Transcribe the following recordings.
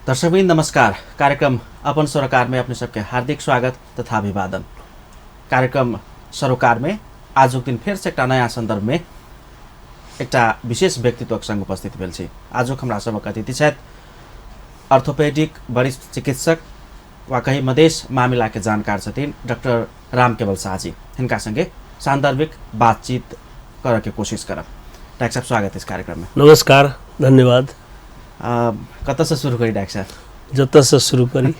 दर्शकवृन्द नमस्कार। कार्यक्रम अपन सरोकार में अपने सबके हार्दिक स्वागत तथा अभिवादन। कार्यक्रम सरोकार में आजुक दिन फेर से एकटा नया संदर्भ में एकटा विशेष व्यक्तित्वक संग उपस्थित भेल छी। आजुक हमरा सबक अतिथि छथि ऑर्थोपेडिक वरिष्ठ चिकित्सक वा कही मधेश मामिला के जानकार छथिन डॉक्टर रामकेवल शाह जी। हिनका संगे सांदर्भिक बातचीत करऽ के कोशिश करब। डॉक्टर साहब, स्वागत इस कार्यक्रम में। नमस्कार, धन्यवाद। कतऽसँ शुरू करी डॉक्टर साहब? जतऽसँ शुरू करी।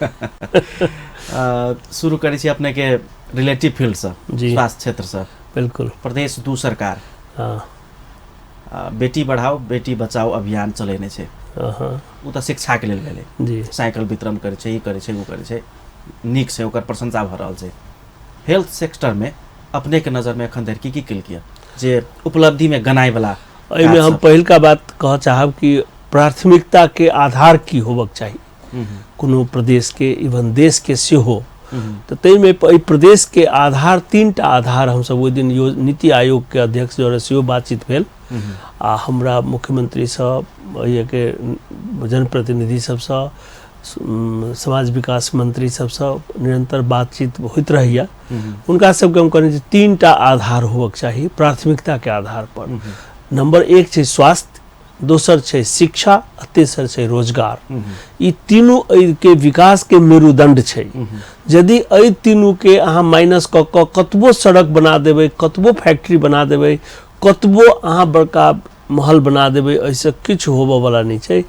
शुरू करै छी अपने के रिलेटिव फील्ड से, जी। स्वास्थ्य क्षेत्र से। बिल्कुल। प्रदेश 2 सरकार हाँ। बेटी बढ़ाओ बेटी बचाओ अभियान चलेने छै। हाँ। ओ तऽ शिक्षा के लेल भेलै। जी। साइकिल वितरण करै छै, ई करै छै, ओ करै छै, नीक छै, ओकर प्रशंसा भऽ रहल छै। हेल्थ सेक्टर में अपने के नजर में एखन धरि की की केलकै जे उपलब्धि में गनाय वाला? एहिमे हम पहिलका बात कहऽ चाहब कि प्राथमिकता के आधार की होबक चाही कोनो प्रदेश के, इवन देश के सेहो। तऽ ताहिमे एहि प्रदेश के आधार 3टा आधार हमसब ओहि दिन नीति आयोग के अध्यक्ष जरे सेहो बातचीत भेल आ हमरा मुख्यमंत्री सँ, एहिके जनप्रतिनिधि सबसँ, समाज विकास मंत्री सबसँ निरंतर बातचीत होइत रहैया। हुनका सबके हम कहने छी 3टा आधार होबक चाही प्राथमिकता के आधार पर। नंबर 1 छै स्वास्थ्य, दोसर छै शिक्षा आ तेसर छै रोजगार। ई तीनू एहिके विकास के मेरुदंड छै। यदि एहि तीनू के अहाँ माइनस कऽ कऽ कतबो सड़क बना देबै, कतबो फैक्ट्री बना देबै, कतबो अहाँ बड़का महल बना देबै, एहिसँ किछु होबऽवला नहि छै।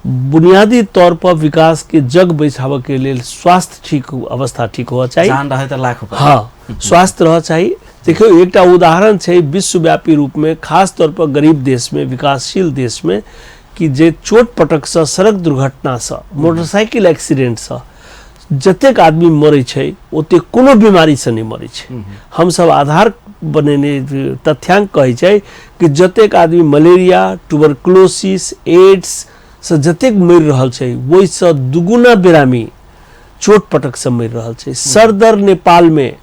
बुनियादी तौर पर विकास के जग बैसाबऽ के लेल स्वास्थ्य ठीक, अवस्था ठीक होबऽ चाही। जान रहे तऽ लाख रुपया। हाँ, स्वास्थ्य रहऽ चाही। देखियौ, एकटा उदाहरण छै विश्वव्यापी रूप में, खास तौर पर गरीब देश में, विकासशील देश में, कि जे चोट पटक से, सड़क दुर्घटना से, मोटरसाइकिल एक्सीडेंट से जतेक आदमी मरै छै ओतेक कोनो बीमारी से नहि मरै छै। हमसब आधार बनेने तथ्यांक कहै छै कि जतेक आदमी मलेरिया, ट्यूबरक्लोसिस, एड्स से जतेक मरि रहल छै ओहिसँ दुगुना बेरामी चोट पटक से मरि रहल छै। सरदर नेपाल में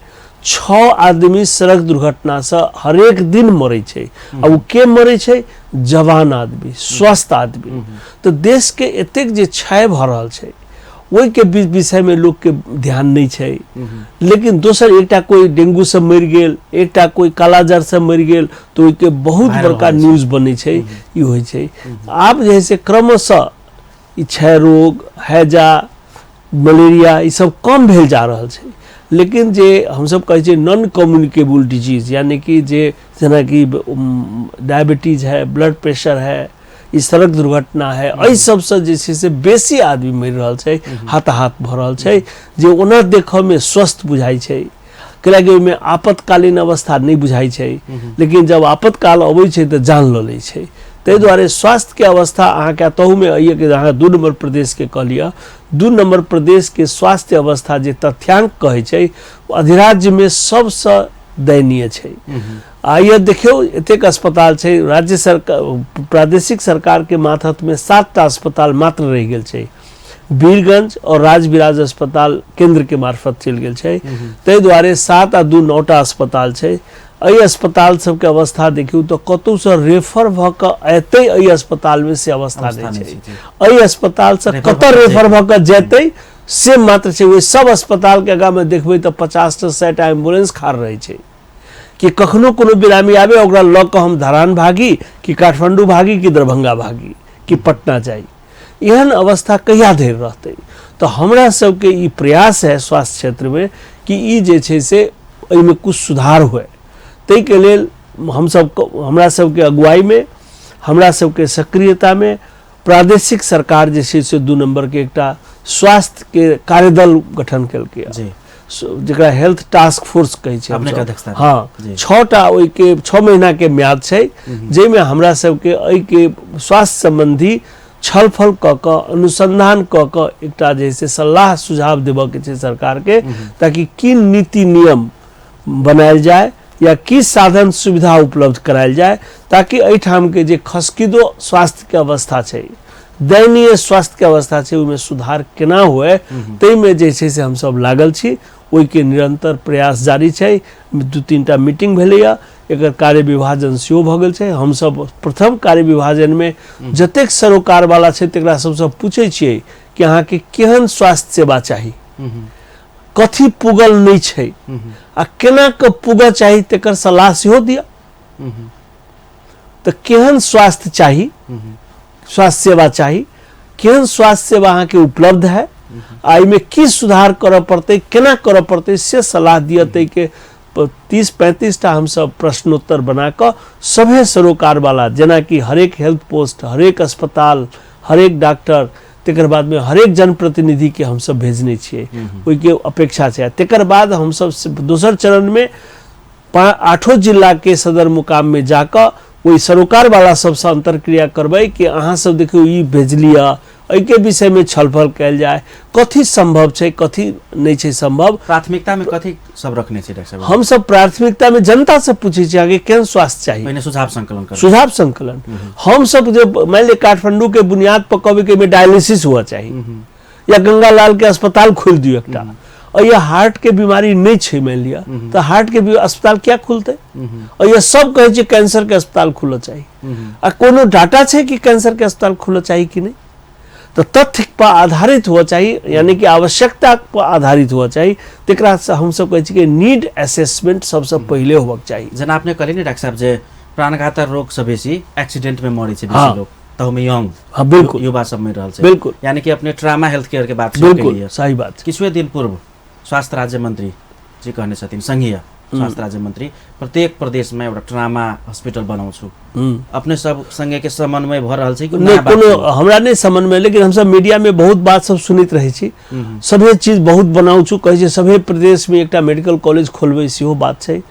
6 आदमी सड़क दुर्घटना से हरेक दिन मरै छै। आ ओ के मरै छै? जवान आदमी, स्वस्थ आदमी। तऽ देश के एतेक जे क्षय भऽ रहल छै ओहिके विषय में लोक के ध्यान नहीं छै। लेकिन दोसर एकटा कोई डेंगू से मरि गेल, एकटा कोई कालाजार से मरि गेल, तऽ ओहिके बहुत वायरल बड़का भऽ जाइ छै। न्यूज बनै छै, ई होइ छै। आब जे है से क्रमशः ई क्षय रोग, हैजा, मलेरिया ई सब कम भेल जा रहल छै। लेकिन जे हमसब कहै छियै नॉन कम्युनिकेबल डिजीज, यानी कि जे जेनाकि डायबिटीज है, ब्लड प्रेशर है, ई सड़क दुर्घटना है, एहि सबसँ जे छै से बेसी आदमी मरि रहल छै, हताहत भऽ रहल छै, जे ओना देखऽमे स्वस्थ बुझाइ छै, कैलाकि ओहिमे आपतकालीन अवस्था नहि बुझाइ छै, लेकिन जब आपतकाल अबै छै तऽ जान लऽ लै छै। ताहि दुआरे स्वास्थ्यके अवस्था अहाँके तहूमे अइए कि अहाँ 2 नम्बर प्रदेशके कह लिअ, 2 नम्बर प्रदेशके स्वास्थ्य अवस्था जे तथ्यांक कहै छै अधिराज्यमे सबसँ दयनीय छै। आइए देखियौ, एतेक अस्पताल छै, राज्य सरकार, प्रादेशिक सरकारके मातहतमे 7टा अस्पताल मात्र रहि गेल छै। वीरगंज और राजविराज अस्पताल केंद्र के मार्फत चलि गेल छै। ताहि दुआरे 7 आ 2 9टा अस्पताल छै। एहि अस्पताल सबके अवस्था देखियौ तऽ कतहुसँ रेफर भऽ कऽ एतै एहि अस्पतालमे से अवस्था नहि छै। एहि अस्पतालसँ कतऽ रेफर भऽ कऽ जेतै से मात्र छै। ओहि सब अस्पतालके आगाँमे देखबै तऽ 50 से 60टा एम्बुलेंस खाड़ रहै छै कि कखनो कोनो बेरामी आबे ओकरा लऽ कऽ हम धरान भागी कि काठमांडू भागी कि दरभंगा भागी कि पटना जाइ। एहन अवस्था कहिया धरि रहतै? तऽ हमरा सबके ई प्रयास है स्वास्थ्य क्षेत्रमे कि ई जे छै से एहिमे कुछ सुधार हुए। ताहिके लेल हमसब हमरा सबके अगुवाईमे, हमरा सबके सक्रियतामे प्रादेशिक सरकार जे छै से 2 नम्बरके एकटा स्वास्थ्यके कार्यदल गठन केलकै, जकरा हेल्थ टास्क फोर्स कहै छै अपने के अध्यक्षता। हाँ, 6टा ओहिके 6 महीना के म्याद छै, जाहिमे हमरा सबके एहिके स्वास्थ्य संबंधी छलफल कऽ कऽ, अनुसंधान कऽ कऽ एकटा जे से सलाह सुझाव देबऽके छै सरकारके, ताकि की नीति नियम बनायल जाय या की साधन सुविधा उपलब्ध करायल जाय, ताकि एहिठामके जे खसकिदो स्वास्थ्यके अवस्था छै, दयनीय स्वास्थ्यके अवस्था छै, ओहिमे सुधार केना हुए ताहिमे जे छै से हमसब लागल छी। ओहिके निरंतर प्रयास जारी छै। 2-3 टा मीटिंग भेलैए, एकर कार्य विभाजन सेहो भऽ गेल छै। हमसब प्रथम कार्य विभाजनमे जतेक सरोकारवाला छै तकरा सबसँ पूछै छियै कि अहाँके केहन स्वास्थ्य सेवा चाही, कथी पुगल नहि छै आ केना कऽ पुगऽ चाही तकर सलाह सेहो दिअ। तऽ केहन स्वास्थ्य चाही, स्वास्थ्य सेवा चाही, केहन स्वास्थ्य सेवा अहाँके उपलब्ध है आ एहिमे की सुधार करऽ पड़तै, केना करऽ पड़तै से सलाह दिअ। ताहिके 30-35 टा हमसब प्रश्नोत्तर बना कऽ सभे सरोकारवाला, जेनाकि हरेक हेल्थ पोस्ट, हरेक अस्पताल, हरेक डॉक्टर, तकर बादमे हरेक जनप्रतिनिधिके हमसब भेजने छियै, ओहिके अपेक्षा छै। तकर बाद हमसब दोसर चरणमे 8 जिलाके सदर मुकाममे जाकऽ ओहि सरोकारवाला सबसँ अन्तर्क्रिया करबै कि अहाँ सब देखियौ ई भेजलियै, एहिके विषयमे छलफल कयल जाय, कथी सम्भव छै कथी नहि छै सम्भव। प्राथमिकतामे कथी सब रखने छी डॉक्टर साहब? हमसब प्राथमिकतामे जनतासँ पूछै छी अहाँके केहन स्वास्थ्य चाही, पहिने सुझाव संकलन करू। सुझाव संकलन हमसब जे मानि लिअ काठमांडूके बुनियाद पर कहबै कि एहिमे डायलिसिस हुअ चाही या गंगालाल के अस्पताल खोलि दियौ एकटा, और ये हार्ट के बीमारी नहीं छै मान लिअ तऽ हार्ट के अस्पताल क्या खुलतै? और ये सब कहै छै कैंसर के अस्पताल खुलऽ चाही, आ कोनो डाटा छै कि कैंसर के अस्पताल खुलऽ चाही कि नहीं? तऽ तथ्य पर आधारित हुअ चाही, यानी कि आवश्यकता पर आधारित हुअ चाही। तकरा से हमसब कहै छी कि नीड असेसमेंट सबसँ पहिले होबक चाही। जेना अपने कहलियै ने डॉक्टर साहब जे प्राणघातक रोग से बेसी एक्सीडेंट में मरै छै बेसी लोग, तहुमे यंग, हाँ, बिल्कुल, युवा सब मरि रहल छै। बिल्कुल, यानी कि अपने ट्रामा हेल्थ केयर के बात बिल्कुल सही बात। किछुए दिन पूर्व स्वास्थ्य राज्य मंत्री जी कहने छथिन, संघीय स्वास्थ्य राज्य मंत्री, प्रत्येक प्रदेश में एउटा ट्रामा हॉस्पिटल बनाउँछु। अपने सब संगे के समन्वय भऽ रहल छै कि नहि? कोनो हमरा नहि समन्वय, लेकिन हमसब मीडिया में बहुत बात सब सुनैत रहै छी, सभे चीज बहुत बनाउँछु कहै छै, सभे प्रदेश में एकटा मेडिकल कॉलेज खोलबै सेहो बात छै,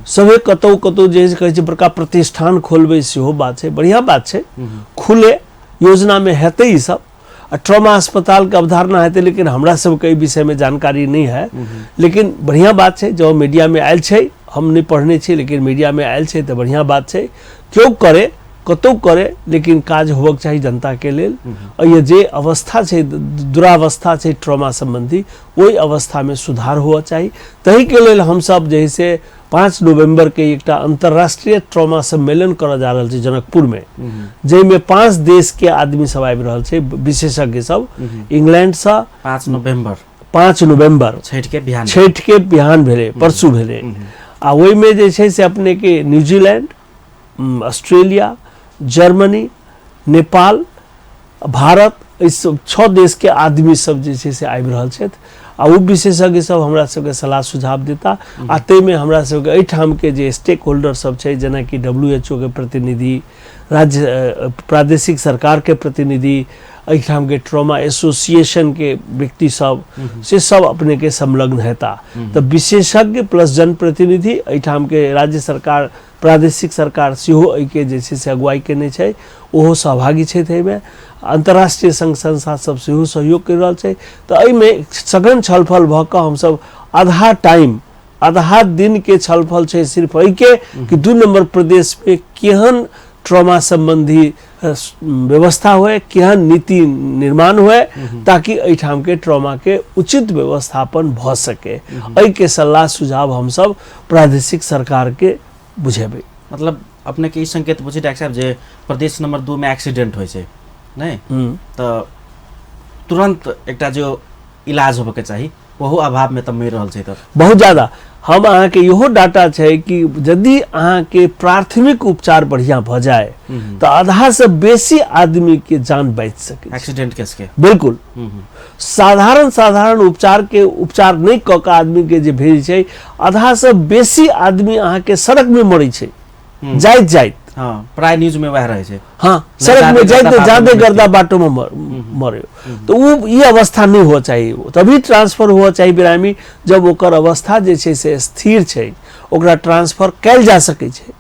सभे कतौ कतौ जे कहै छै बड़का प्रतिष्ठान खोलबै सेहो बात छै, बढ़िया बात छै, खुले योजना में हेतै ई सब। आ ट्रॉमा अस्पताल के अवधारणा हेतै, लेकिन हमरा सबके एहि विषय में जानकारी नहीं है, लेकिन बढ़िया बात छै जो मीडिया में आयल छै, हम नहीं पढ़ने छी लेकिन मीडिया में आयल छै तऽ बढ़िया बात छै, केओ करे कतौ करे लेकिन काज होबक चाही जनता के लेल। और ये जे अवस्था छै, दुरावस्था छै ट्रॉमा संबंधी, ओहि अवस्था में सुधार हुआ चाही। तही के लेल हमसब जे से 5 नवंबर के एकटा अंतर्राष्ट्रीय ट्रॉमा सम्मेलन करऽ जा रहल छै जनकपुर में, जाहिमे 5 देश के आदमी सब आबि रहल छै, विशेषज्ञ सब, इंग्लैंड से 5 नवंबर, 5 नवंबर छठि के बिहान, छठि के बिहान भेलै, परसू भेलै। आ ओहिमे जे छै से अपने के New Zealand, Australia, Germany, Nepal, Bharat, एहि सब 6 देश के आदमी सब जे छै से आबि रहल छथि। आ ओ विशेषज्ञ सब हमरा सबके सलाह सुझाव देता। आ ताहिमे हमरा सबके एहिठामके जे स्टेक होल्डर सब छै, जेनाकि WHO के प्रतिनिधि, राज्य प्रादेशिक सरकार के प्रतिनिधि, एहिठामके ट्रॉमा एसोसिएशन के व्यक्ति सब, से सब अपने के संलग्न हेता। तऽ विशेषज्ञ प्लस जनप्रतिनिधि, एहिठामके राज्य सरकार, प्रादेशिक सरकार सेहो एहिके जे छै से अगुवाई केने छै, ओहो सहभागी छथि एहिमे। अंतर्राष्ट्रीय संघ संस्था सब सेहो सहयोग करि रहल छै। तऽ एहिमे सघन छलफल भऽ कऽ हमसब आधा टाइम, आधा दिन के छलफल छै सिर्फ एहिके कि 2 नंबर प्रदेश में केहन ट्रॉमा संबंधी व्यवस्था हुए, केहन नीति निर्माण हुए, ताकि एहिठाम के ट्रॉमा के उचित व्यवस्थापन भऽ सके। एहिके सलाह सुझाव हमसब प्रादेशिक सरकार के बुझेबै। मतलब अपने के ई संकेत बुझी डॉक्टर साहब जे प्रदेश नंबर 2 में एक्सीडेंट होइ छै नहीं, तऽ तुरंत एकटा जो इलाज होबे के चाही ओहो अभाव में तऽ मरि रहल छै। तऽ बहुत ज्यादा हम अहाँके इहो डाटा छै कि यदि अहाँके प्राथमिक उपचार बढ़िया भऽ जाए तऽ आधा से बेसी आदमी के जान बचि सकै एक्सीडेंट केस के। बिल्कुल, साधारण साधारण उपचार के उपचार नहीं कऽ के आदमी के जे भेज छै, आधा से बेसी आदमी अहाँके सड़क में मरै छै जाइत जाइत। हाँ, प्राय न्यूज में वह रहे छै। हाँ, सड़क में जाइत जादे गर्दा बाटो में मरे, तो वो ये अवस्था नहीं हुआ चाहिए। तभी ट्रांसफर हुआ चाहिए बिरामी जब ओकर अवस्था जे छै से स्थिर छै, ओकरा ट्रांसफर कैल जा सकै छै,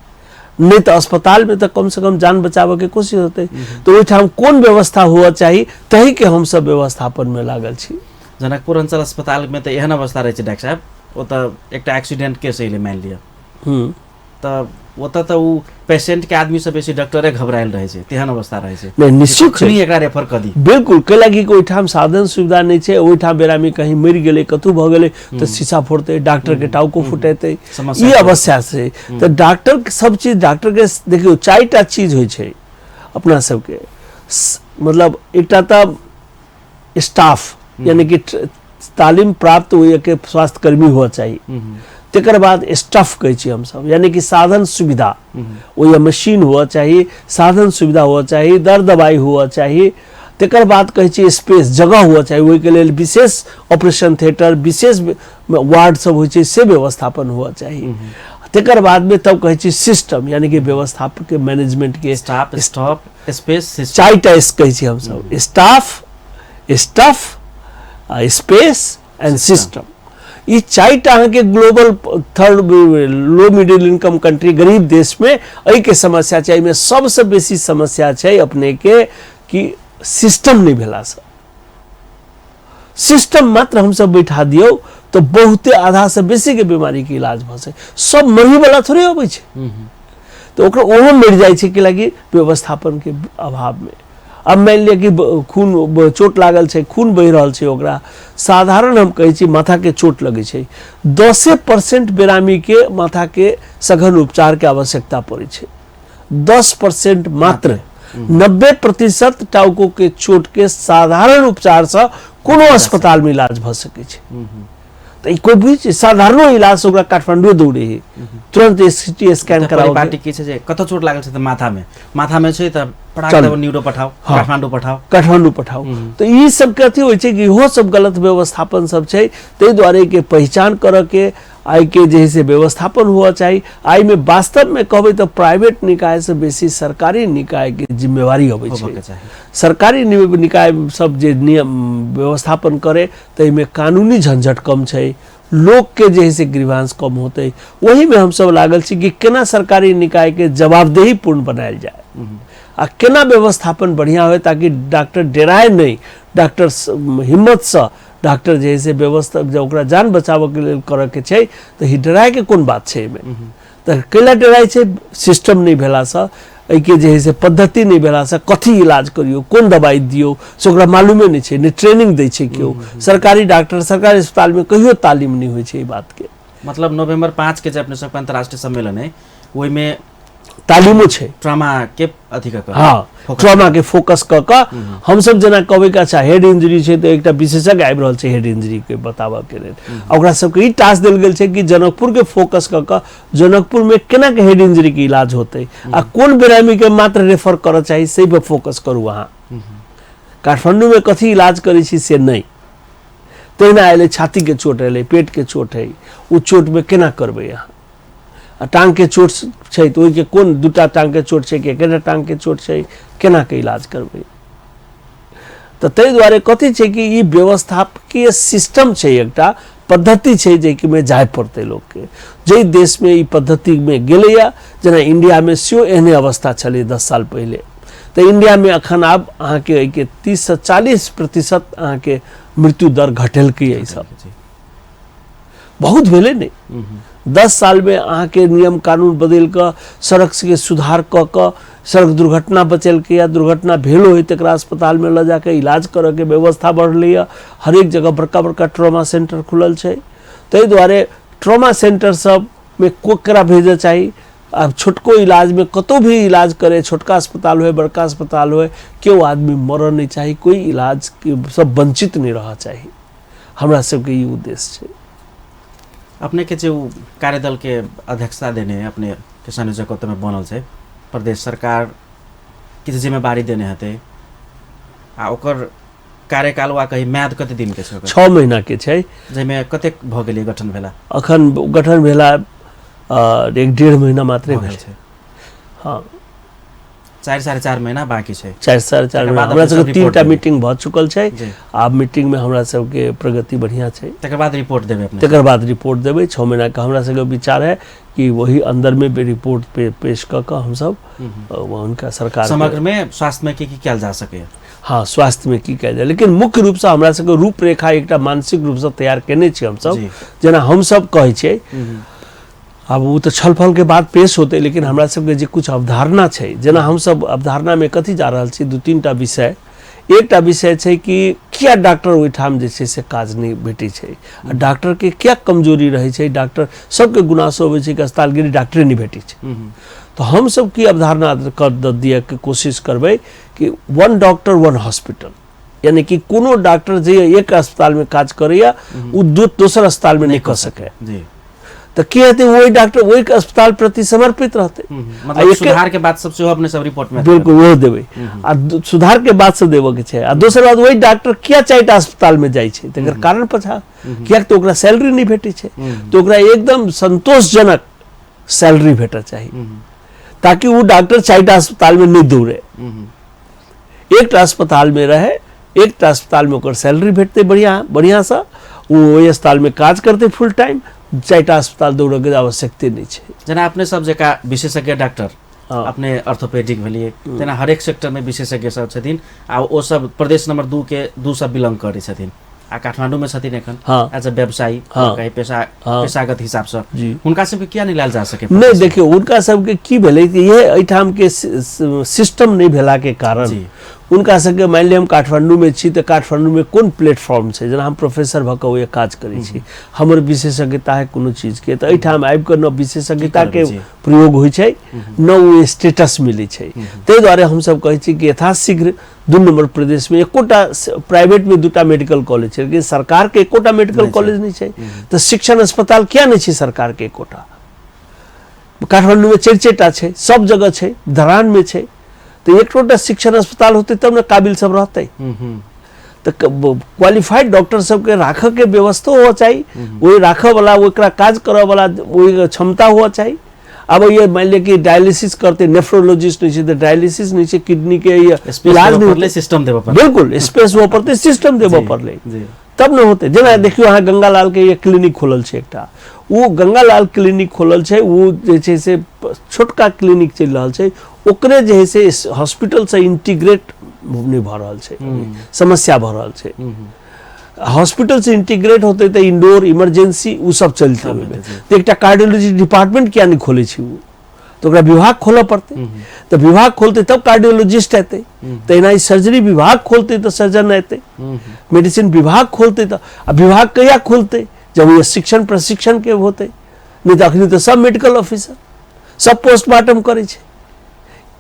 नहीं तो अस्पताल में तो कम से कम जान बचावे के कोशिश होते। तो ओहिठाम कोन व्यवस्था हुआ चाहिए तही के हम सब व्यवस्थापन में लागल छी। जनकपुर अंचल अस्पताल में तो एहन अवस्था रहे छै डॉक्टर साहब, ओतऽ एकटा एक्सीडेंट केस अइलै मानि लिअ, तऽ ओतऽ तऽ ओ पेशेंट के आदमी से बेसी डॉक्टरे घबरायल रहै छै, तेहन अवस्था रहै छै। नहि, निश्चित छै। कखनी एकरा रेफर कऽ दी। बिल्कुल, कैला कि ओहिठाम साधन सुविधा नहि छै, ओहिठाम बेरामी कहीं मरि गेलै, कतहु भऽ गेलै तऽ शीशा फोड़तै, डॉक्टर के टाउको फुटेतै, समस्या ई छै। अवस्था छै। तऽ डॉक्टर सब चीज, डॉक्टर के देखियौ 4टा चीज होइ छै अपना सबके, मतलब एकटा तऽ स्टाफ यानी कि तालीम प्राप्त ओहिके स्वास्थ्यकर्मी हुअ चाही। तकर बाद स्टाफ कहै छी हमसब, यानी कि साधन सुविधा, ओहि मशीन हुअ चाही, साधन सुविधा हुअ चाही, दर दवाई हुअ चाही। तकर बाद कहै छी स्पेस, जगह हुअ चाही, ओहिके लेल विशेष ऑपरेशन थिएटर, विशेष वार्ड सब होइ छै, से व्यवस्थापन हुअ चाही। तकर बादमे तब कहै छी सिस्टम, यानी कि व्यवस्थापक के मैनेजमेंट के स्टाफ, स्टॉप, स्पेस, सिस्टम, चारिटा एस कहै छी हमसब, staff, stuff, space and system. ई चारिटा अहाँके global third low middle income country, गरीब देशमे एहिके समस्या छै। एहिमे सबसँ बेसी समस्या छै अपनेके कि सिस्टम नहि भेलासँ। सिस्टम मात्र हमसब बैठा दियौ तऽ बहुते आधासँ बेसीके बीमारीके इलाज भऽ सकै। सब मरहीवला थोड़े अबै छै, तऽ ओकरा ओहो मरि जाइ छै कैलाकि व्यवस्थापनके अभावमे। अब मानि लिअ कि खून चोट लागल छै, खून बहि रहल छै, ओकरा साधारण हम कहै छी माथाके चोट लगै छै, 10% बेरामीके माथाके सघन उपचारके आवश्यकता पड़ै छै, 10% मात्र। 90% टाउकोके चोटके साधारण उपचारसँ कोनो अस्पतालमे इलाज भऽ सकै छै। तऽ ई कोइ बुझ साधारणो इलाज ओकरा काठमांडू दौड़े है, तुरंत सीटी स्कैन कराओ। पार्टी की छै जे कतऽ चोट लागल छै तऽ माथामे, माथामे छै तऽ पटाक दे न्यूरो पठाओ, काठमांडू पठाओ, काठमांडू पठाओ। तऽ ई सब के अथी होइ छै कि इहो सब गलत व्यवस्थापन सब छै। ताहि दुआरे के पहिचान करऽ के आइ के जे है से व्यवस्थापन हुअ चाही। आइमे वास्तवमे कहबै तऽ प्राइवेट निकायसँ बेसी सरकारी निकायके जिम्मेवारी अबै छै। सरकारी निकाय सब जे नियम व्यवस्थापन करे ताहिमे कानूनी झंझट कम छै, लोकके जे है से ग्रीवांस कम होतै। ओहीमे हमसब लागल छी कि केना सरकारी निकायके जवाबदेही पूर्ण बनायल जाय आ केना व्यवस्थापन बढ़िआँ होय ताकि डॉक्टर डराय नहि, डॉक्टर हिम्मतसँ डॉक्टर जे है से व्यवस्था जब ओकरा जान बचाबऽके लेल करऽके छै तऽ डरायके कोन बात छै एहिमे। तऽ कैला डराइ छै? सिस्टम नहि भेलासँ, एहिके जे है से पद्धति नहि भेलासँ, कथी इलाज करियौ, कोन दवाइ दियौ से ओकरा मालूमे नहि छै, नहि ट्रेनिंग दै छै केओ। सरकारी डॉक्टर सरकारी अस्पतालमे कहियो तालीम नहि होइ छै एहि बातके। मतलब नवम्बर 5 के जे अपने सबके अंतर्राष्ट्रीय सम्मेलन है ओहिमे तालीमो छै ट्रामा के अथी कऽ कऽ, हाँ, ट्रामा के फोकस कऽ कऽ हमसब जेना कहबै कि अच्छा हेड इंजरी छै तऽ एकटा विशेषज्ञ आबि रहल छै हेड इंजरी के बताबऽ के लेल। ओकरा सबके ई टास्क देल गेल छै कि जनकपुर के फोकस कऽ कऽ जनकपुर में केना के हेड इंजरी के इलाज होतै आ कोन बेरामी के मात्र रेफर करऽ चाही से पर फोकस करू। अहाँ काठमांडू में कथी इलाज करै छी से नहि। तहिना एलै छाती के चोट एलै, पेट के चोट है, ओ चोट में केना करबै अहाँ? आ टांग के चोट छै तऽ ओहिके कोन दूटा टांग के चोट छै कि एकेटा टांग के चोट छै, केना के इलाज करबै? तऽ ताहि दुआरे कथी छै कि ई व्यवस्थापकीय सिस्टम छै, एकटा पद्धति छै जाहिमे जाय पड़तै लोकके। जाहि देशमे ई पद्धतिमे गेलैए, जेना इंडियामे सेहो एहने अवस्था छलै 10 साल पहिले, तऽ इंडियामे अखन आब अहाँके एहिके 30 से 40% अहाँके मृत्यु दर घटेलकै। एहि सब बहुत भेलै ने 10 सालमे अहाँके नियम कानून बदलि कऽ सड़कके सुधार कऽ कऽ सड़क दुर्घटना बचेलकै या दुर्घटना भेलो है तकरा अस्पतालमे लऽ जाकऽ इलाज करऽके व्यवस्था बढ़लैए। हरेक जगह बड़का बड़का ट्रॉमा सेंटर खुलल छै। ताहि दुआरे ट्रॉमा सेंटर सबमे केकरा भेजऽ चाही? आब छोटको इलाजमे कतहु भी इलाज करे, छोटका अस्पताल होय बड़का अस्पताल होय, केओ आदमी मरऽ नहि चाही, कोइ इलाज सब वंचित नहि रहऽ चाही। हमरा सबके ई उद्देश्य छै। अपने के जे कार्यदल के अध्यक्षता देने अपने के संयोजकत्व में बनल छै, प्रदेश सरकार किछु जिम्मेवारी देने हेतै आ ओकर कार्यकाल वा कही म्याद कते दिन के छै? 6 महीना के छै। जाहिमे कतेक भऽ गेलै गठन भेला? अखन गठन भेला 1-1.5 महीना मात्रे भेल छै। हाँ, 4 साढ़े 4 महीना बाकी छै। 4 साढ़े 4 महीना। हमरा सबके 3टा मीटिंग भऽ चुकल छै। आब मीटिंग में हमरा सबके प्रगति बढ़िया छै। तकर बाद रिपोर्ट देबै अपने? तकर बाद रिपोर्ट देबै। 6 महीना के हमरा सबके विचार है कि वही अंदर में रिपोर्ट पे पेश कऽ कऽ हमसब हुनका सरकार समग्र में स्वास्थ्य में की की कयल जा सके। हाँ, स्वास्थ्य में की कयल जाए, लेकिन मुख्य रूपसँ हमरा सबके रूपरेखा एकटा मानसिक रूपसँ तैयार केने छी हमसब। जेना हमसब कहै छियै, आब ओ तऽ छलफल के बाद पेश होतै, लेकिन हमरा सबके जे कुछ अवधारणा छै, जेना हमसब अवधारणामे कथी जा रहल छी, 2-3 टा विषय। एकटा विषय छै कि किया डॉक्टर ओहिठाम जे छै से काज नहि भेटै छै आ डॉक्टरके किया कमजोरी रहै छै। डॉक्टर सबके गुनासो अबै छै कि अस्पताल गेली डॉक्टरे नहि भेटै छै। तऽ हमसब की अवधारणा कर दिएके कोशिश करबै कि 1 डॉक्टर 1 हॉस्पिटल। यानी कि कोनो डॉक्टर जे एक अस्पतालमे काज करैया ओ दोसर अस्पतालमे नहि कऽ सकै। जी। तऽ की हेतै, ओहि डॉक्टर ओहि अस्पताल प्रति समर्पित रहतै। मतलब सुधार के बात सब सेहो अपने सब रिपोर्ट में बिल्कुल ओहो देबै आ सुधार के बात से देबऽ के छै। आ दोसर बात, ओहि डॉक्टर किया 4टा अस्पताल में जाइ छै, तकर कारण पछा, कियाक तऽ ओकरा सैलरी नहि भेटै छै, तऽ ओकरा एकदम संतोषजनक सैलरी भेटऽ चाही ताकि ओ डॉक्टर 4टा अस्पताल में नहि दौड़े, एकटा अस्पताल में रहे, एकटा अस्पताल में ओकर सैलरी भेटतै बढ़िया बढ़िया सँ, ओ ओहि अस्पताल में काज करतै फुल टाइम, 4टा अस्पताल दौड़ऽके आवश्यकते नहि छै। जेना अपने सब जकाँ विशेषज्ञ डॉक्टर, अपने ऑर्थोपेडिक भेलिए, तेना हरेक सेक्टर में विशेषज्ञ सब छथिन आ ओ सब प्रदेश नंबर 2 के 2 सब बिलोंग करै छथिन आ काठमांडू में छथिन एखन एज अ व्यवसायी, कहीं पेशागत हिसाब से, हुनका सबके किया नहीं लायल जा सके? नहीं, देखियौ हुनका सबके की भेलै कि इहे एहिठाम के सिस्टम नहीं भेला के कारण हुनका सबके, मानि लिअ हम काठमांडू में छी तऽ काठमांडू में कोन प्लेटफॉर्म छै, जेना हम प्रोफेसर भऽ कऽ ओहि काज करै छी, हमर विशेषज्ञता है कोनो चीजके, तऽ एहिठाम आबि कऽ न विशेषज्ञता के प्रयोग होइ छै न ओ स्टेटस मिलै छै। ताहि दुआरे हमसब कहै छी कि यथाशीघ्र 2 नंबर प्रदेश में एकोटा प्राइवेट में 2टा मेडिकल कॉलेज छै, लेकिन सरकार के एकोटा मेडिकल कॉलेज नहीं छै, तऽ शिक्षण अस्पताल किया नहीं छै सरकार के एकोटा? काठमांडू में 4-4टा छै, सब जगह छै, धरान में छै, तऽ एकोटा शिक्षण अस्पताल होतै तब ने काबिल सब रहतै। तऽ क्वालिफाइड डॉक्टर सबके राखऽ के व्यवस्था हुआ चाही, ओहि राखऽ वाला, ओकरा काज करऽ वाला ओहि क्षमता हुआ चाही। अब ये मान लिअ कि डायलिसिस करते, नेफ्रोलॉजिस्ट नहीं छै तऽ डायलिसिस नहीं छै, किडनी के इलाज नहीं होतै, सिस्टम देबऽ पड़लै। बिल्कुल स्पेस हुअ पड़तै, सिस्टम देबऽ पड़लै तब ने होतै। जेना देखियौ अहाँ गंगालाल के ये क्लिनिक खोलल छै एकटा, ओ गंगालाल क्लिनिक खोलल छै, ओ जे छै से छोटका क्लिनिक चलि रहल छै, ओकरे जे है से हॉस्पिटल से इंटीग्रेट नहीं भऽ रहल छै, समस्या भऽ रहल छै। हॉस्पिटल से इंटीग्रेट होते तऽ इंडोर इमरजेंसी ओ सब चलते ओहिमे। तऽ एकटा कार्डियोलॉजी डिपार्टमेंट किया नहीं खोलै छै ओ, तऽ ओकरा विभाग खोलऽ पड़तै, तऽ विभाग खोलतै तब कार्डियोलॉजिस्ट एतै, तहिना ई सर्जरी विभाग खोलतै तऽ सर्जन एतै, मेडिसिन विभाग खोलतै तऽ, आ विभाग कहिया खोलतै जब ओ शिक्षण प्रशिक्षण के होतै, नहीं तऽ अखनी तऽ सब मेडिकल ऑफिसर सब पोस्टमार्टम करै छै।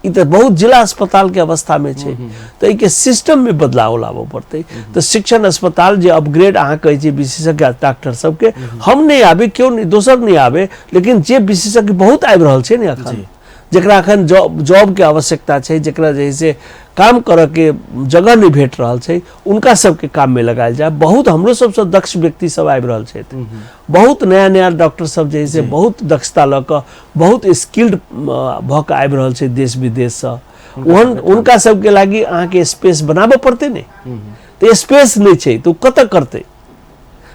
ई तऽ बहुत जिला अस्पताल के अवस्था में छै, तऽ एहिके सिस्टम में बदलाव लाबऽ पड़तै। तऽ शिक्षण अस्पताल जे अपग्रेड अहाँ कहै छियै विशेषज्ञ डॉक्टर सबके, हम नहि आबे, केओ नहि, दोसर नहि आबे, लेकिन जे विशेषज्ञ बहुत आबि रहल छै ने अखन, जकरा अखन जॉब के आवश्यकता छै, जकरा जे है से काम करऽ के जगह नहि भेट रहल छै, उनका सबके काम में लगायल जाय। बहुत हमरो सबसँ दक्ष व्यक्ति सब आबि रहल छथि, बहुत नया नया डॉक्टर सब जे है से बहुत दक्षता लऽ कऽ बहुत स्किल्ड भऽ कऽ आबि रहल छै देश विदेशसँ, ओहन हुनका सबके लागि अहाँके स्पेस बनाबऽ पड़तै ने, तऽ स्पेस नहि छै तऽ ओ कतऽ करतै?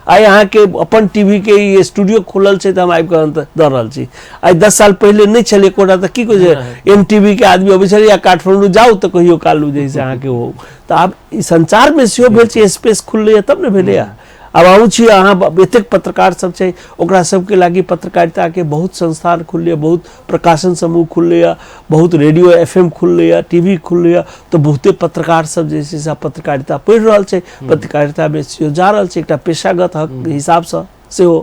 आइ अहाँके अपन टीवी के ई स्टूडियो खुलल छै तऽ हम आबि कऽ दऽ रहल छी, आइ 10 साल पहिले नहि छलै एकोटा, तऽ की कहै छै एन टी वी के आदमी अबै छलै या काठमांडू जाउ तऽ कहियो काल जे से अहाँके ओ, तऽ आब ई संचारमे सेहो भेल छै, स्पेस खुललैए तब ने भेलैए। आब अहूँ छी, अहाँ एतेक पत्रकार सब छै, ओकरा सबके लागि पत्रकारिताके बहुत संस्थान खुललैए, बहुत प्रकाशन समूह खुललैए, बहुत रेडियो एफ एम खुललैए, टी वी खुललैए, तऽ बहुते पत्रकार सब जे छै से पत्रकारिता पढ़ि रहल छै, पत्रकारितामे सेहो जा रहल छै एकटा पेशागत हक हिसाबसँ सेहो।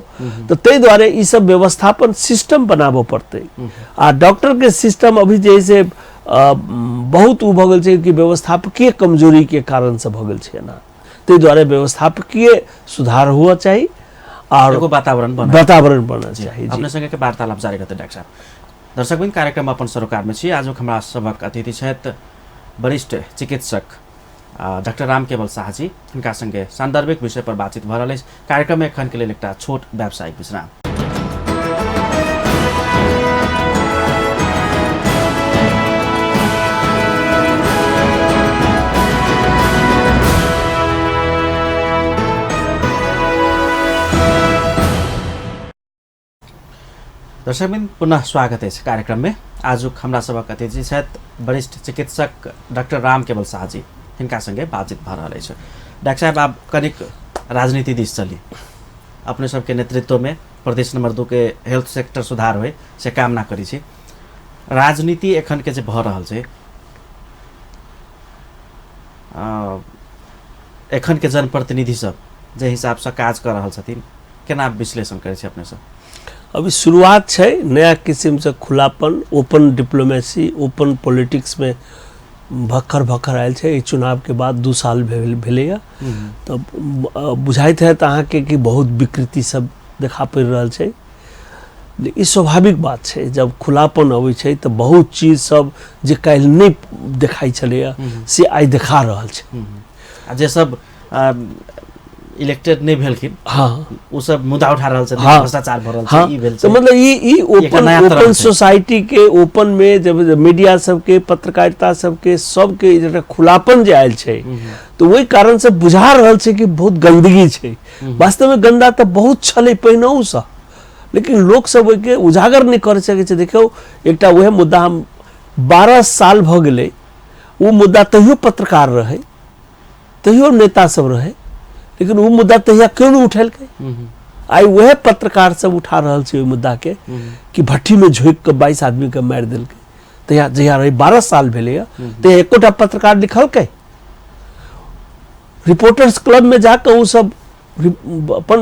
तऽ ताहि दुआरे ई सब व्यवस्थापन सिस्टम बनाबऽ पड़तै। आ डॉक्टरके सिस्टम अभी जे है से बहुत ओ भऽ गेल छै कि व्यवस्थापकीय कमजोरीके कारणसँ भऽ गेल छै एना, ताहि दुआरे व्यवस्थापकीय सुधार हुआ चाही और एगो वातावरण बनल। वातावरण बनना चाही। अपने संगे के वार्तालाप जारी रहतै डॉक्टर साहब। दर्शकबिन, कार्यक्रम अपन सरोकार में छी। आजुक हमरा सभक अतिथि छथि वरिष्ठ चिकित्सक डॉक्टर राम केवल शाह जी। हिनका संगे सान्दर्भिक विषय पर बातचीत भऽ रहल अछि। कार्यक्रम में एखन के लेल एकटा छोट व्यावसायिक विश्राम। दर्शकबिन, पुनः स्वागत अछि कार्यक्रम में। आजुक हमरा सभक अतिथि छथि वरिष्ठ चिकित्सक डॉक्टर राम केवल शाह जी। हिनका संगे बातचीत भऽ रहल अछि। डॉक्टर साहब, आब कनिक राजनीति दिस चली। अपने सबके नेतृत्व में प्रदेश नंबर 2 के हेल्थ सेक्टर सुधार होय से कामना करै छी। राजनीति एखन के जे भऽ रहल छै, एखन के जनप्रतिनिधि सब जे हिसाबसँ काज कऽ रहल छथिन, केना विश्लेषण करै छी अपने सब? अभी शुरुआत छै नया किसिमसँ खुलापन, ओपन डिप्लोमेसी, ओपन पॉलिटिक्स में भक्खर भक्खर आयल छै। एहि चुनावके बाद 2 साल भेलैए, तऽ बुझाइत हैत अहाँके कि बहुत विकृति सब देखा पड़ि रहल छै। ई स्वाभाविक बात छै, जब खुलापन अबै छै तऽ बहुत चीज सब जे काल्हि नहि देखाइ छलैए से आइ देखा रहल छै। आ जे सब इलेक्टेड नहि भेलखिन, हाँ, ओ सब मुद्दा उठा रहल छथिन, हाँ, भ्रष्टाचार भऽ रहल छै, हाँ, ई भेल तऽ छै। मतलब ई एकटा ओपन नया तरंग ओपन छै। सोसाइटी के ओपन में जब मीडिया सबके, पत्रकारिता सबके, सबके एकटा खुलापन जे आयल छै, तऽ ओहि कारण से बुझा रहल छै कि बहुत गंदगी छै। वास्तव में गंदा तऽ बहुत छलै पहिनहुसँ, लेकिन लोक सब ओहिके उजागर नहि कर सकै छै। देखियौ, एकटा वएह मुद्दा हम 12 साल भऽ गेलै, ओ मुद्दा तहियो पत्रकार रहै, तहियो नेता सब रहै, लेकिन ओ मुद्दा तहिया क्यों नहि उठेलकै? आइ वएह पत्रकार सब उठा रहल छै ओहि मुद्दा के कि भट्ठी में झोंकि कऽ 22 आदमी के मारि देलकै। तहिया जहिया रहै 12 साल भेलैया, तहिया एकोटा पत्रकार लिखलकै? रिपोर्टर्स क्लब में जाकऽ ओ सब अपन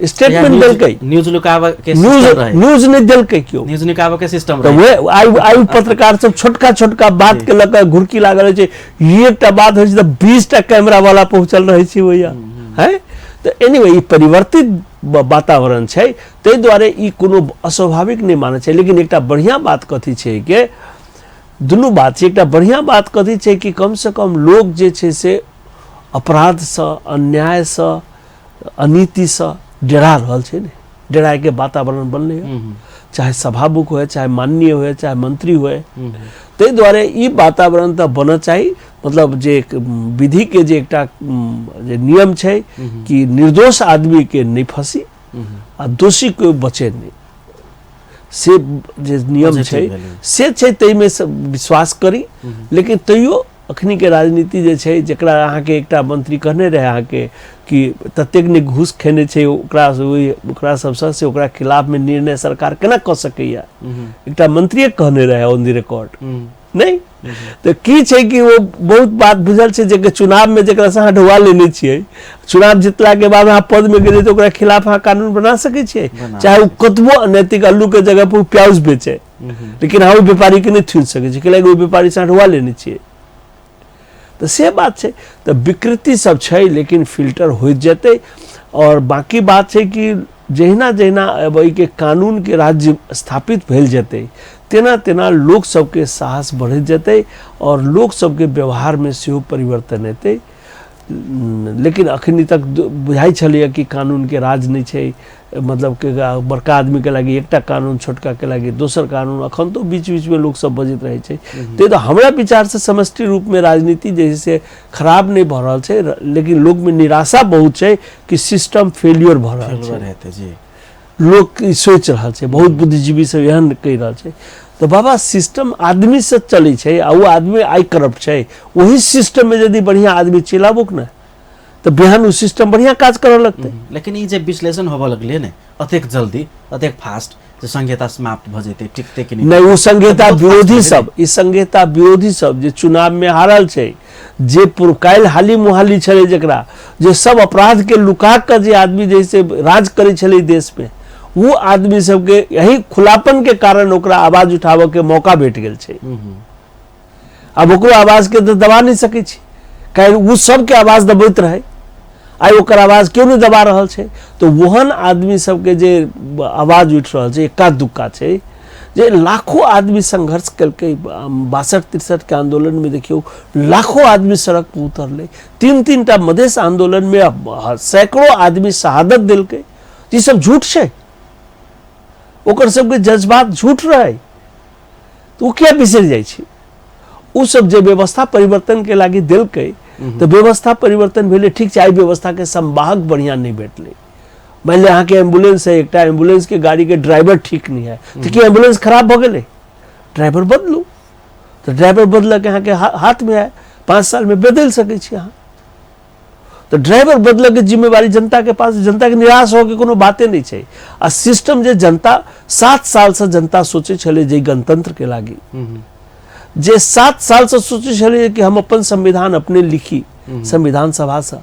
स्टेटमेंट देलकै, न्यूज लुकाबऽ के न्यूज सिस्टम रहै, न्यूज नहि देलकै केओ, न्यूज निकाबऽ के सिस्टम तऽ रहै। वएह आइ पत्रकार सब छोटका छोटका बात के लऽ कऽ घुरकी लागल रहै छै। एकटा बात होइ छै तऽ 20टा कैमरा वाला पहुँचल रहै छै ओहिया, है। तऽ एनीवे ई परिवर्तित वातावरण छै, ताहि दुआरे ई कोनो अस्वाभाविक नहि मानै छै। लेकिन एकटा बढ़िआँ बात कथी छै के दुनू बात छै। एकटा बढ़िआँ बात कथी छै कि कमसँ कम लोक जे छै से अपराधसँ, अन्यायसँ, अनीतिसँ डरा रहल छै ने, डरायके वातावरण बनलै, चाहे सभामुख हुए, चाहे माननीय हुए, चाहे मंत्री हुए। ताहि दुआरे ई वातावरण तऽ बनऽ चाही। मतलब जे एक विधिके जे एकटा जे नियम छै कि निर्दोष आदमीके नहि फंसी आ दोषी कोइ बचे नहि, से जे नियम छै से छै, ताहिमे विश्वास करी। लेकिन तैयो अखनी के राजनीति जे छै, जकरा अहाँके एकटा मंत्री कहने रहै अहाँके कि ततेक ने घूस खेने छै ओकरा, ओकरा सबसँ, से ओकरा खिलाफमे निर्णय सरकार केना कऽ सकैया, एकटा मंत्रिये कहने रहै ऑन the record. नहि तऽ की छै कि ओ बहुत बात बुझल छै जे चुनावमे जकरासँ अहाँ ढुआ लेने छियै, चुनाव जितलाके बाद अहाँ पदमे गेलियै तऽ ओकरा खिलाफ अहाँ कानून बना सकै छियै, चाहे ओ कतबो अनैतिक अल्लूके जगह पर ओ प्याज बेचे, लेकिन अहाँ ओहि व्यापारीके नहि छुनि सकै छी, कैलाकि ओहि व्यापारीसँ अहाँ ढुआ लेने छियै। तऽ से बात छै। तऽ विकृति सब छै, लेकिन फिल्टर होइत जेतै। आओर बाकी बात छै कि जहिना जहिना अब एहिके कानूनके राज्य स्थापित भेल जेतै, तेना तेना लोक सबके साहस बढ़ैत जेतै आओर लोक सबके व्यवहारमे सेहो परिवर्तन एतै। लेकिन अखनी तक बुझाइ छलैए कि कानूनके राज नहि छै, मतलब कि बड़का आदमीके लागि एकटा कानून, छोटकाके लागि दोसर कानून, अखन तो बीच बीचमे लोक सब बजैत रहै छै। ताहि तऽ हमरा विचारसँ समष्टि रूपमे राजनीति जे छै से खराब नहि भऽ रहल छै, लेकिन लोकमे निराशा बहुत छै कि सिस्टम फेल्योर भऽ रहल छै। हेतै जी, लोक ई सोचि रहल छै, बहुत बुद्धिजीवी सब एहन कहि रहल छै। तऽ बाबा सिस्टम आदमीसँ चलै छै आ ओ आदमी आइ करप्ट छै, ओही सिस्टममे यदि बढ़िआँ आदमी चलि ने तऽ बिहान ओ सिस्टम बढ़िआँ काज करऽ लगतै। लेकिन ई जे विश्लेषण होबऽ लगलै ने अतेक जल्दी, अतेक फास्ट, जे संहिता समाप्त भऽ जेतै, टिकतै कि नहि? ओ संहिता विरोधी सब, ई संहिता विरोधी सब जे चुनावमे हारल छै, जे काल्हि हाली मुहाली छलै, जकरा जे सब अपराधके लुका कऽ जे आदमी जैसे राज करै छलै देशमे, ओ आदमी सबके यही खुलापनके कारण ओकरा आवाज उठाबऽके मौका भेट गेल छै। आब ओकरो आवाजके तऽ दबा नहि सकै छी, काल्हि ओ सबके आवाज दबैत रहै, आइ ओकर आवाज केओ नहि दबा रहल छै। तऽ ओहन आदमी सबके जे आवाज उठि रहल छै, एक्का दुक्का छै जे लाखों आदमी संघर्ष केलकै। 62-63 के आंदोलन में देखियौ लाखों आदमी सड़क पर उतरलै, 3-3 टा मधेश आंदोलन में सैकड़ों आदमी शहादत देलकै। ई सब झूठ छै, ओकर सबके जज्बात झूठ रहै, तऽ ओ किया बिसरि जाइ छै? ओ सब जे व्यवस्था परिवर्तन के लागि देलकै तऽ व्यवस्था परिवर्तन भेलै, ठीक छै। आइ व्यवस्था के संवाहक बढ़िआँ नहि भेटलै। मानि लिअ अहाँके एम्बुलेंस है, एकटा एम्बुलेंस के गाड़ी के ड्राइवर ठीक नहीं है, तऽ की एम्बुलेंस खराब भऽ गेलै? ड्राइवर बदलू, तऽ ड्राइवर बदलके अहाँके हाथमे है, 5 सालमे बदलि सकै छी अहाँ। तऽ ड्राइवर बदलऽके जिम्मेवारी जनताके पास, जनताके निराश होके कोनो बाते नहि छै। आ सिस्टम जे जनता 7 सालसँ जनता सोचै छलै जे गणतंत्रके लागि, जे 7 सालसँ सोचै छलै कि हम अपन संविधान अपने लिखी संविधान सभासँ,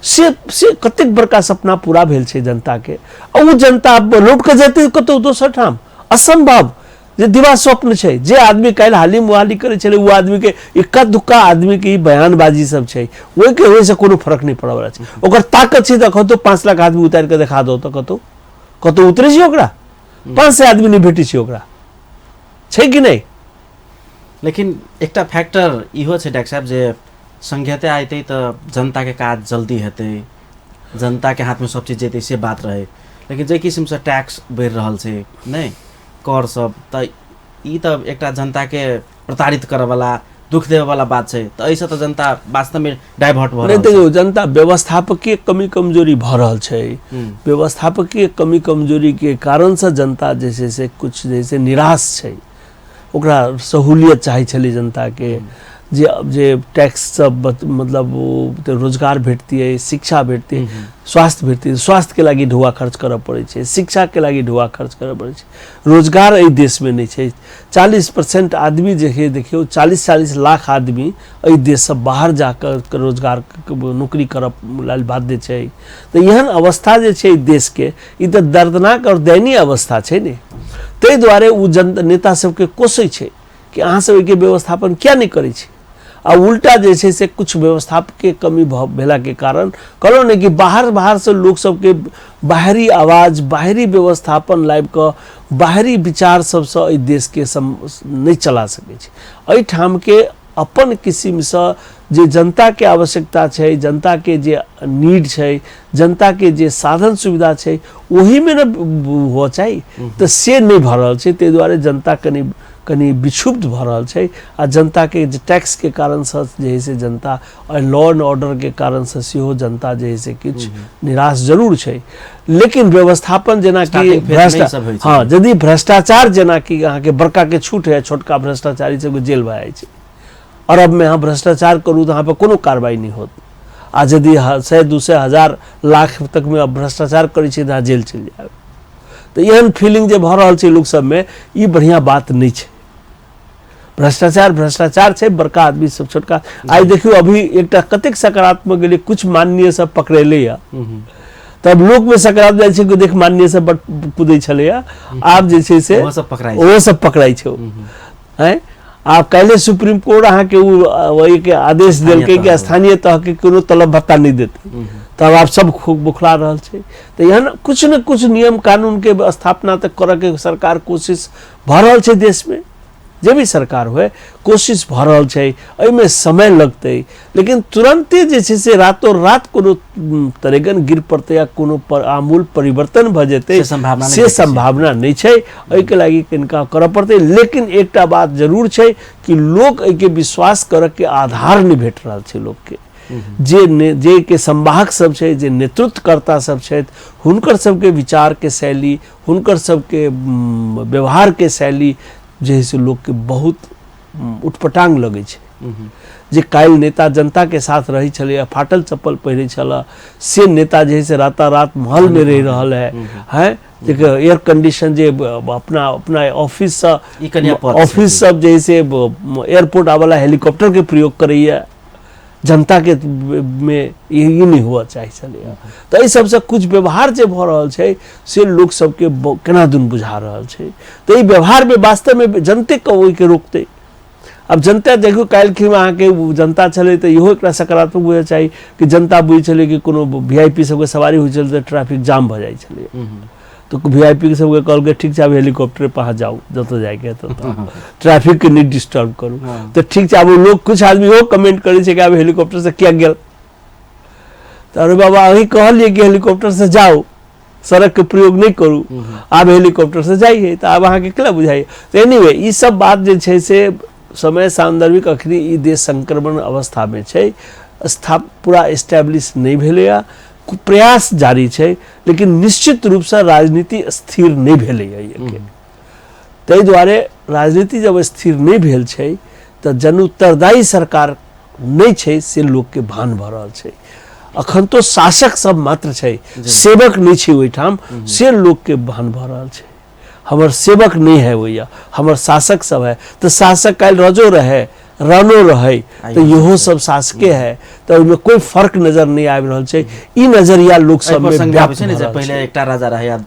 से कतेक बड़का सपना पूरा भेल छै जनताके। आ ओ जनता लौट कऽ जेतै कतहु दोसर ठाम? असम्भव। जे दिवा स्वप्न छै। जे आदमी काल्हि हाली मुहाली करै छलै ओ आदमीके इक्का दुक्का आदमीके ई बयानबाजी सब छै, ओहिके ओहिसँ कोनो फर्क नहि पड़यवला छै। ओकर ताकत छै तऽ कतहु 5 लाख आदमी उतारि कऽ देखा दो तऽ कतहु कतहु उतरै छै ओकरा 500 आदमी नहि भेटै छै ओकरा, छै कि नहि? लेकिन एकटा फैक्टर इहो छै डॉक्टर साहब जे संघीयता अयतै तऽ जनताके काज जल्दी हेतै, जनताके हाथमे सब चीज जेतै से बात रहै। लेकिन जाहि किसिमसँ टैक्स बढ़ि रहल छै नहि, कर सब, तऽ ई तऽ एकटा जनताके प्रताड़ित करऽवला, दुख देबऽवला बात छै। तऽ एहिसँ तऽ जनता वास्तवमे डाइवर्ट भऽ नहि रहल छै। देखियौ, जनता व्यवस्थापकीय कमी कमजोरी भऽ रहल छै। व्यवस्थापकीय कमी कमजोरीके कारणसँ जनता जे छै से किछु जे छै निराश छै। ओकरा सहूलियत चाहै छलै जनताके, जे जे टैक्स सब मतलब ओ रोजगार भेटतियै, शिक्षा भेटतियै, स्वास्थ्य भेटतियै। स्वास्थ्यके लागि ढुआ खर्च करऽ पड़ै छै, शिक्षाके लागि ढुआ खर्च करऽ पड़ै छै। रोजगार एहि देशमे नहि छै। 40% आदमी जे है देखियौ, 40-40 लाख आदमी एहि देशसँ बाहर जाकऽ रोजगार नौकरी करऽ लेल बाध्य छै। तऽ एहन अवस्था जे छै देशके, ई तऽ दर्दनाक आओर दयनीय अवस्था छै ने। ताहि दुआरे ओ जन नेता सबके कोसै छै कि अहाँ सब एहिके व्यवस्थापन किया नहि करै छी। आ उल्टा जे छै से किछु व्यवस्थापकके कमी भेलाके कारण कहलहुँ ने कि बाहर बाहरसँ लोक सबके बाहरी आवाज, बाहरी व्यवस्थापन लाबिकऽ बाहरी विचार सबसँ एहि देशके नहि चला सकै छै। एहिठामके अपन किसिमसँ जे जनताके आवश्यकता छै, जनताके जे नीड छै, जनताके जे साधन सुविधा छै, ओहिमे ने हुअ चाही, तऽ से नहि भऽ रहल छै। ताहि दुआरे जनता कनि कनि विक्षुब्ध भऽ रहल छै। आ जनताके जे टैक्सके कारणसँ जे है से जनता, लॉ एंड ऑर्डरके कारणसँ सेहो जनता जे है से किछु निराश जरूर छै। लेकिन व्यवस्थापन जेनाकि हँ, यदि भ्रष्टाचार जेनाकि अहाँके बड़काके छूट है, छोटका भ्रष्टाचारी सबके जेल भऽ जाइ छै। अरबमे अहाँ भ्रष्टाचार करू तऽ अहाँ पर कोनो कार्रवाई नहि होत, आ यदि 100, 200, 1000 लाख तकमे भ्रष्टाचार करै छियै तऽ अहाँ जेल चलि जायब। तऽ एहन फीलिंग जे भऽ रहल छै लोक सबमे, ई बढ़िआँ बात नहि छै। भ्रष्टाचार भ्रष्टाचार छै, बड़का आदमी सब छोटका। आइ देखियौ अभी एकटा कतेक सकारात्मक गेलै, कुछ माननीय सब पकड़ेलैया, तब लोकमे सकारात्मक जाइ छै कि देख माननीय सब बड कुदै छलैया, आब जे छै से ओहो सब पकड़ाइ छै। आँय, आब काल्हि सुप्रीम कोर्ट अहाँके ओहिके आदेश देलकै कि स्थानीय तहके कोनो तलब भत्ता नहि देतै, तब आब सब खूब बौखला रहल छै। तऽ एहन किछु ने किछु नियम कानूनके स्थापना तऽ करऽके सरकार कोशिश भऽ रहल छै। देशमे जे भी सरकार हुए कोशिश भऽ रहल छै, एहिमे समय लगतै, लेकिन तुरन्ते जे छै से रातो रात कोनो तरेगन गिर पड़तै या कोनो आमूल परिवर्तन भऽ जेतै से सम्भावना नहि छै। एहिके लागि कनिका करऽ पड़तै। लेकिन एकटा बात जरूर छै कि लोक एहिके विश्वास करऽके आधार नहि भेट रहल छै। लोकके जे जे के संवाहक सब छै, जे नेतृत्वकर्ता सब छथि, हुनकर सबके विचारके शैली, हुनकर सबके व्यवहारके शैली जे है से लोकके बहुत उटपटांग लगै छै। जे काल्हि नेता जनताके साथ रहै छलैए, फाटल चप्पल पहिरै छलए, से नेता जे है से रातारात महलमे रहि रहल है, हैं एयर कंडीशन जे अपना अपना ऑफिससँ ऑफिस सब जे है से एयरपोर्ट आबऽला हेलीकॉप्टरके प्रयोग करैए, जनताके मे ई नहि हुअ चाही छलैए। तऽ एहि सबसँ किछु व्यवहार जे भऽ रहल छै से लोक सबके केना दुन बुझा रहल छै। तऽ एहि व्यवहारमे वास्तवमे जनतेके ओहिके रोकतै। आब जनता देखियौ, काल्हि अहाँके जनता छलै तऽ इहो एकटा सकारात्मक बुझऽ चाही कि जनता बुझै छलै कि कोनो VIP सबके सवारी होइ छलै तऽ ट्रैफिक जाम भऽ जाइ छलै, तऽ VIP सबके कहलकै ठीक छै आब हेलीकॉप्टर पर अहाँ जाउ जतऽ जाइके है ततऽ, ट्रैफिकके नहि डिस्टर्ब करू। तऽ ठीक छै, आब लोक किछु आदमी इहो कमेंट करै छै कि आब हेलीकॉप्टरसँ किया गेल, तऽ अरे बाबा अहीं कहलियै कि हेलीकॉप्टरसँ जाउ, सड़कके प्रयोग नहि करू, आब हेलीकॉप्टरसँ जाइए, तऽ आब अहाँके केना बुझाइए। तऽ एनीवे ई सब बात जे छै से समय सान्दर्भिक अखनी ई देश संक्रमण अवस्थामे छै, पूरा एस्टेब्लिश नहि भेलैए, प्रयास जारी छै, लेकिन निश्चित रूपसँ राजनीति स्थिर नहि भेलैए एहिके। ताहि दुआरे राजनीति जब स्थिर नहि भेल छै तऽ जन उत्तरदायी सरकार नहि छै से लोकके भान भऽ रहल छै। अखन तो शासक सब मात्र छै, सेवक नहि छै ओहिठाम, से लोकके भान भऽ रहल छै। हमर सेवक नहीं है भैया, हमर शासक सब है। तो शासक काल्हि रजो रहे रानो रहे तो इहो सब शासके है, तो ओहिमे कोई फर्क नजर नहीं आबि रहल छै। ई नजरिया लोक सब में व्याप्त छै ने, जे पहिले एकटा राजा रहे या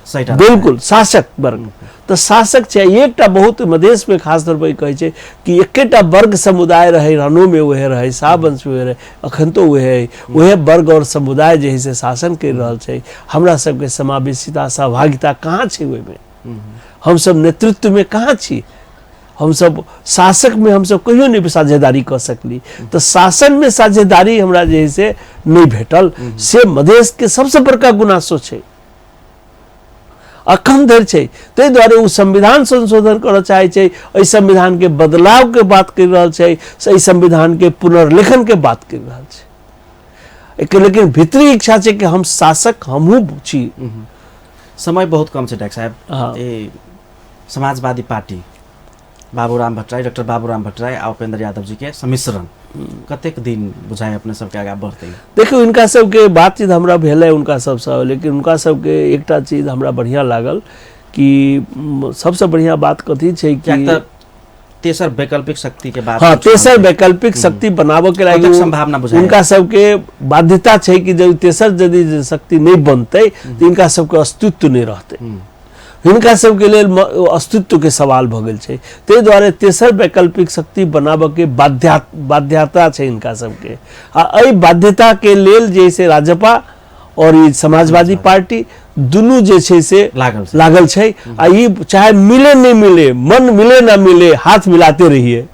सहीटा। बिल्कुल शासक वर्ग तऽ शासक छै। एकटा बहुत मधेशमे खास तौर पर कहै छै कि एकेटा वर्ग समुदाय रहै, रानोमे उहे रहै, शाह वंशमे उहे रहै, अखन तो उहे है, उहे वर्ग और समुदाय जे है से शासन करि रहल छै। हमरा सबके समावेशिता सहभागिता कहाँ छै ओहिमे? हमसब नेतृत्वमे कहाँ छी? हमसब शासकमे हमसब कहियो नहि साझेदारी कऽ सकली। तऽ शासनमे साझेदारी हमरा जे है से नहि भेटल, से मधेशके सबसँ बड़का गुनासो छै, अखन धरि छै। ताहि दुआरे ओ संविधान संशोधन करऽ चाहै छै, एहि संविधानके बदलावके बात करि रहल छै, एहि संविधानके पुनर्लेखनके बात करि रहल छै। लेकिन भीतरी इच्छा छै कि हम शासक हमहूँ छी। समय बहुत कम छै डाक्टर साहब। ई समाजवादी पार्टी बाबूराम भट्टराई, डॉक्टर बाबूराम भट्टराई आ उपेंद्र यादव जी के सम्मिश्रण कतेक दिन बुझाइ अपने सबके आगाँ बढ़तै? देखियौ, हिनका सबके बातचीत हमरा भेलै हुनका सबसँ, लेकिन हुनका सबके एकटा चीज हमरा बढ़िआँ लागल कि सबसँ बढ़िआँ बात कथी छै कि तेसर वैकल्पिक शक्ति के बात। हाँ, तेसर वैकल्पिक शक्ति बनाबऽ के लागि संभावना बुझाइ हुनका सबके बाध्यता छै कि जब तेसर यदि शक्ति नहि बनतै तऽ हिनका सबके अस्तित्व नहि रहतै। हिनका सबके लेल अस्तित्व के सवाल भऽ गेल छै। ताहि दुआरे तेसर वैकल्पिक शक्ति बनाबऽ के बाध्यता छै हिनका सबके। आ एहि बाध्यता के लेल जे से राजपा और ई समाजवादी पार्टी दुनू जे छै से लागल छै। आ ई चाहे मिले नहीं मिले, मन मिले ना मिले, हाथ मिलाते रहिए,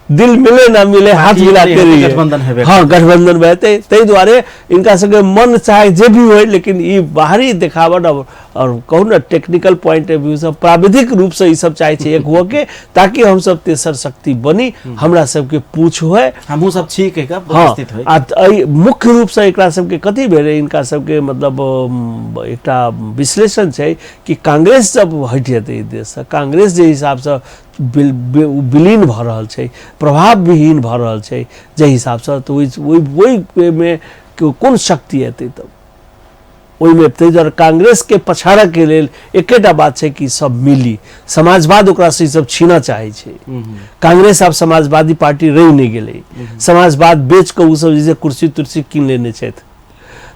दिल मिले ना मिले, हाथ मिलाते रहिए। गठबंधन। हाँ, गठबंधन बहते। ताहि दुआरे इनका सबके मन चाहे जे भी होय, लेकिन ई बाहरी देखावट और कहू ना टेक्निकल पॉइंट ऑफ व्यू से प्राविधिक रूप से ई सब चाहे छै एक हुए के, ताकि हम सब तेसर शक्ति बनी, हमरा सबके पूछ होय, हमहूँ सब छी कहि कऽ। हाँ, आ मुख्य रूप से एकरा सबके कथी भेलै, इनका सबके मतलब एकटा विश्लेषण छै कि कांग्रेस जब हटि जेतै देशसँ, कांग्रेस जे हिसाबसँ विलीन भऽ रहल छै, प्रभावविहीन भऽ रहल छै जाहि हिसाबसँ, तऽ ओहिमे कोन शक्ति एतै तब ओहिमे? ताहि दुआरे कांग्रेसके पछाड़ऽके लेल एकेटा बात छै कि सब मिली समाजवाद ओकरासँ ई सब छीनऽ चाहै छै। कांग्रेस आब समाजवादी पार्टी रहि नहि गेलै। समाजवाद बेच कऽ ओसब जे कुर्सी तुर्सी कीन लेने छथि,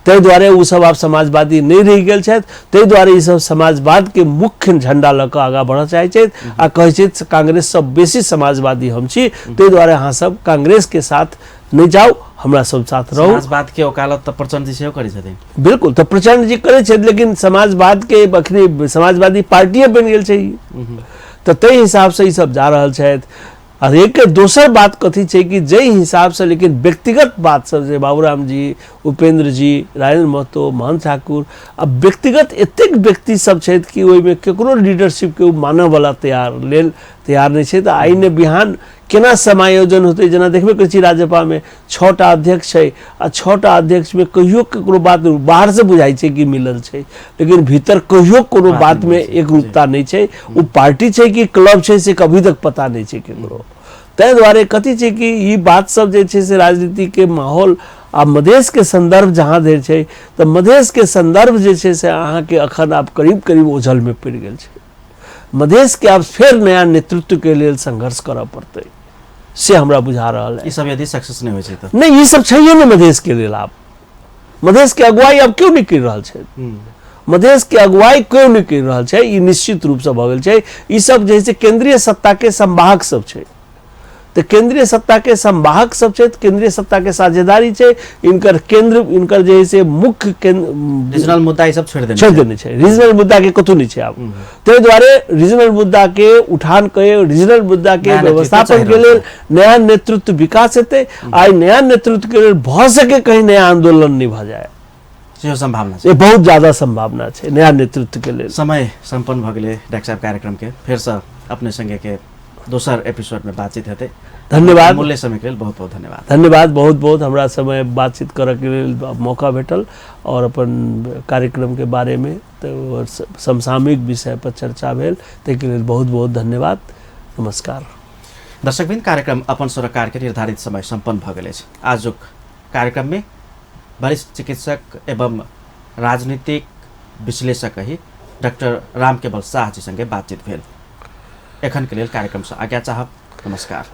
ताहि दुआरे ओसब आब समाजवादी नहि रहि गेल छथि। ताहि दुआरे ईसब समाजवादके मुख्य झंडा लऽ कऽ आगाँ बढ़ऽ चाहै छथि आ कहै छथि कांग्रेससँ बेसी समाजवादी हम छी, ताहि दुआरे अहाँ सब कांग्रेसके साथ नहि जाउ, हमरा सब साथ रहू। समाजवाद के वकालत तऽ प्रचंड जी सेहो करै छथिन। बिल्कुल, तऽ प्रचंड जी करै छथि, लेकिन समाजवाद के अखनी समाजवादी पार्टिए बनि गेल छै, तऽ ताहि हिसाबसँ ई सब जा रहल छथि। आ एक दोसर बात कथी छै कि जाहि हिसाबसँ, लेकिन व्यक्तिगत बात सब जे बाबूराम जी, उपेंद्र जी, राजेंद्र महतो, महंत ठाकुर, आ व्यक्तिगत एतेक व्यक्ति सब छथि कि ओहिमे केकरो लीडरशिपके ओ मानऽवला तैयार नहि छै। तऽ आइ ने बिहान केना समायोजन होतै? जेना देखबे करै छी राजपामे 6टा अध्यक्ष छै, आ 6टा अध्यक्षमे कहियो ककरो बात बाहरसँ बुझाइ छै कि मिलल छै, लेकिन भीतर कहियो कोनो बातमे एकरूपता नहि छै। ओ पार्टी छै कि क्लब छै से कभी तक पता नहि छै केकरो। ताहि दुआरे कथी छै कि ई बात सब जे छै से राजनीतिके माहौल आ मधेशके सन्दर्भ जहाँ धरि छै, तऽ मधेशके सन्दर्भ जे छै से अहाँके अखन आब करीब करीब ओझलमे पड़ि गेल छै। मधेशके आब फेर नया नेतृत्वके लेल संघर्ष करऽ पड़तै, से हमरा बुझा रहल है। ई सब यदि सक्सेस नहि होइ छै तऽ नहि, ई सब छैहे नहि मधेशके लेल। आब मधेशके अगुवाई आब केओ नहि करि रहल छै, मधेशके अगुवाई केओ नहि करि रहल छै, ई निश्चित रूपसँ भऽ गेल छै। ई सब जे छै केंद्रीय सत्ताके संवाहक सब छै, तऽ केंद्रीय सत्ताके संवाहक सब छै, तऽ केंद्रीय सत्ताके साझेदारी छै। इनकर केंद्र, इनकर जे है से मुख्य केंद्र रीजनल मुद्दा ई सब छोड़ि देने छोड़ि देने छै। रीजनल मुद्दाके कतहु नहि छै आब। ताहि दुआरे रीजनल मुद्दाके उठान के रीजनल मुद्दाके व्यवस्थापन के लेल नया नेतृत्व विकास हेतै। आ नया नेतृत्व के लेल भऽ सके कहीं नया आंदोलन नहि भऽ जाय, सेहो संभावना छै, बहुत ज्यादा संभावना छै नया नेतृत्व के लेल। समय संपन्न भऽ गेलै डाक्टर साहब कार्यक्रम के, फेरसँ अपने संगे के दोसर एपिसोड में बातचीत हेतै। धन्यवाद, मूल्य समय के लेल बहुत बहुत धन्यवाद। धन्यवाद बहुत बहुत, हमरा समय बातचीत करऽ के लेल मौका भेटल और अपन कार्यक्रम के बारे में तऽ समसामयिक विषय पर चर्चा भेल, ताहिके लेल बहुत बहुत धन्यवाद। नमस्कार दर्शकवृन्द, कार्यक्रम अपन सरोकार के निर्धारित समय सम्पन्न भऽ गेल अछि। आजुक कार्यक्रम में वरिष्ठ चिकित्सक एवं राजनीतिक विश्लेषक ही डॉक्टर रामकेवल शाह जी संगे बातचीत भेल। एखन के लेल कार्यक्रम से आज्ञा चाहब। नमस्कार।